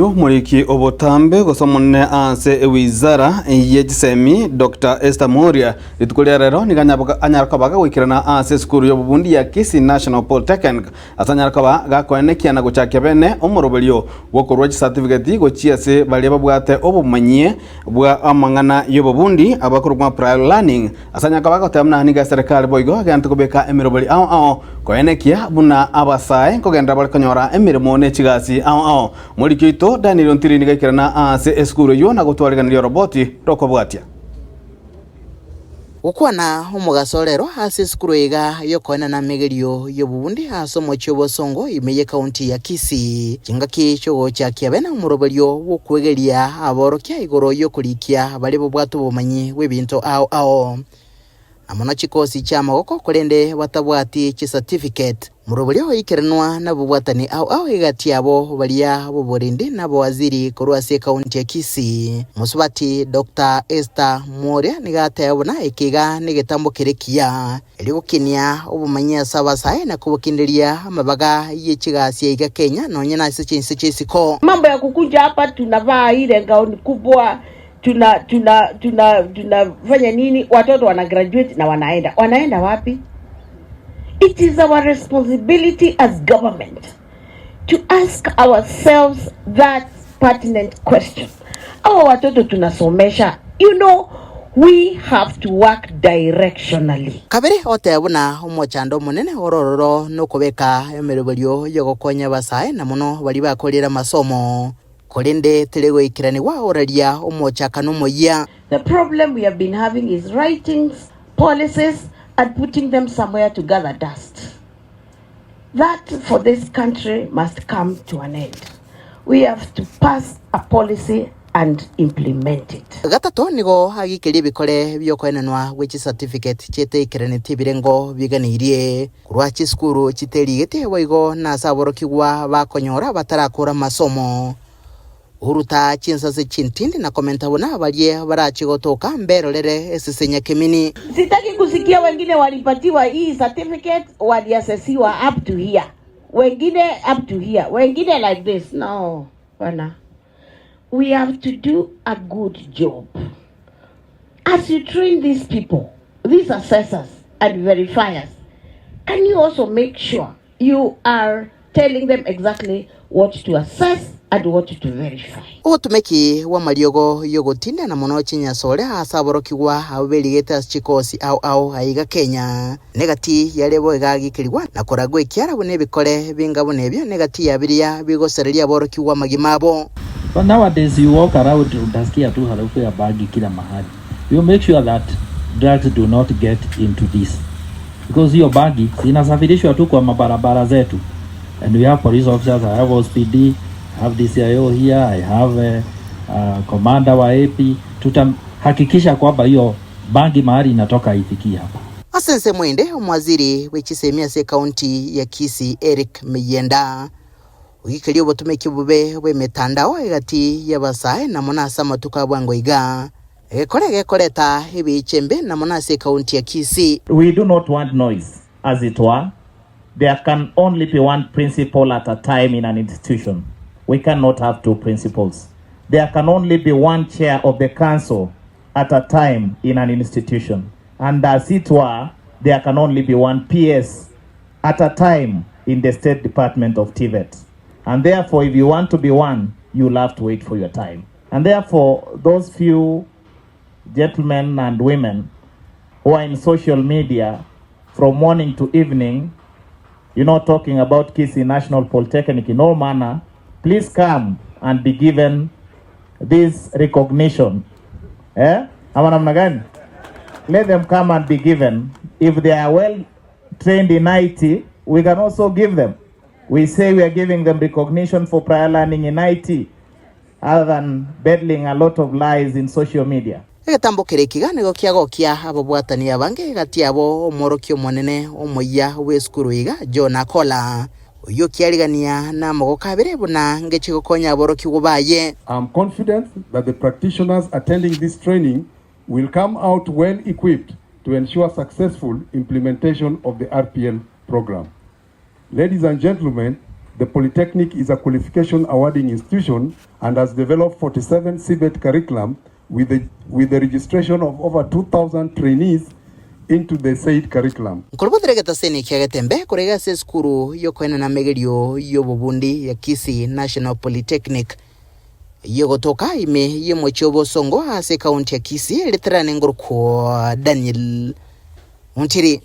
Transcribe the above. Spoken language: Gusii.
Omoriki obotambe gose omonene ase ewizara ye chisemi Doctor Esther Muoria rituko ria rero nigo anyare koba gagoikerana ase esukuru y'obobundi ya Kisii National Polytechnic ase anyare koba gakoenekia na gochakia bene omoroberio bw'okorua chisatifigeti gochia ase baria babwate obomanyie bwa amang'ana y'obobundi abakorokwa prior learning ase anyare koba agoteba buna nigo eserekari boigo egente kobeka emeroberi ao ao koenekia buna abasae nkogenderera bare konyora emeremo ne chigasi ao ao. Moriki oito Daniel Ontiri nigo aikerana ase esukuru eyio na gotwariganeria oroboti rokobwatia. Gokwana omogaso rero ase esukuru iga y'okoenana amegerio y'obobundi ase omochie o Bosongo ime y'ekaunti ya Kisii. Chingaki chi'ogochakia bene omoroberio bw'okwegeria aborokia igoro y'okorikia baria babwate obomanyi bw'ebinto ao ao. Na mono chikosi chi'amagoko korende batabwati chicertificate. Omoroberio oikeranwa nabobwatani ao ao egati yabo baria b'oborendi na abawaziri korwa ase ekaunti ya Kisii. Mosubati Doctor Esther Mworia nigo ateba buna eke iga negetambo kere ekiya erio gokinia obomanyi ase abasae na kobokinderia amabaga ye chigasi aiga Kenya nonye nase chinse chi'isiko. Mambo ya kukuja hapa tunavaa ile gauni kubwa tuna tuna tuna tunafanya nini, watoto wana graduate na wanaenda wanaenda wapi? It is our responsibility as government to ask ourselves that pertinent question. Hawa watoto tunasomesha, you know, we have to work directionally. Kabere oteba buna omochando omonene ore ororo nokobeka emeroberio y'ogokonya abasae na mono baria bakorire amasomo, korende teri goikeranigwa oraria omochakano omoyia. The problem we have been having is writing policies and putting them somewhere to gather dust. That for this country must come to an end. We have to pass a policy and implement it. Gatato nigo agikeria ebikore bi'okoenanwa gwe chicertificate chieteikeranitie ebirengo biganeirie korwa chisukuru chiterigete boigo nase aborokigwa bakonyora batarakora amasomo. Oruta chinsase chintindi na komenta buna baria barachie gotoka mberorere esese nyakemini. Sitaki kusikia wengine walipatiwa hii certificate waliasesiwa up to here, wengine up to here, wengine like this. No, bwana. We have to do a good job. As you train these people, these assessors and verifiers, can you also make sure you are telling them exactly what to assess and what to verify? Obotomeki bw'amariogo y'ogotindana mono chinyasore ase aborokigwa abwo berigete ase chikosi ao ao aiga Kenya, negati yare bo egagikerigwa na koragwa ekiara buna ebikore binga buna ebio negati ya biria bigosereria aborokigwa amagima abo. But nowadays you walk around utasikia tu harufu ya bangi kila mahali. You make sure that drugs do not get into this. Because hiyo bangi zinasafirishwa tu kwa mabarabara zetu. And we have police officers, I have OCPD, I have DCIO here, I have commander wa AP. Tutahakikisha kwamba hiyo bangi mahali inatoka haifikii hapa. Ase ensemo ende, omwaziri bwe chisemi ase ekaunti ya Kisii Eric Miyienda oigikeria obotomeki obobe bw'emetandao egati y'abasae na mono ase amatuko a bwango iga, egekore gekoreta ebiicha embe na mono ase ekaunti ya Kisii. We do not want noise, as it were. There can only be one principal at a time in an institution. We cannot have two principals. There can only be one chair of the council at a time in an institution. And as it were, there can only be one PS at a time in the State Department of TVET. And therefore, if you want to be one, you'll have to wait for your time. And therefore, those few gentlemen and women who are in social media from morning to evening, talking about Kisii National Polytechnic in all manner, please come and be given this recognition. Ama namna gani? Let them come and be given. If they are well trained in IT, we can also give them. We say we are giving them recognition for prior learning in IT, other than peddling a lot of lies in social media. Egetambo kere ekiga nigo kiagokia ababwatani abange egati abo omworokia omonene omoyia bw'esukuru iga John Akola oyio okiarigania namagoko abere buna ngechi gokonya aborokigwa baye. I'm confident that the practitioners attending this training will come out well equipped to ensure successful implementation of the RPL program. Ladies and gentlemen, The Polytechnic is a qualification awarding institution and has developed 47 CBET curriculum with the, with the registration of over 2,000 trainees into the said curriculum. Nkorobotera egetaseni kia Getembe korega ase esukuru y'okoenana amegerio y'obobundi ya Kisii National Polytechnic eyio egotoka ime y'omochie o Bosongo ase ekaunti ya Kisii, eritarane ngorokwa Daniel Ontiri.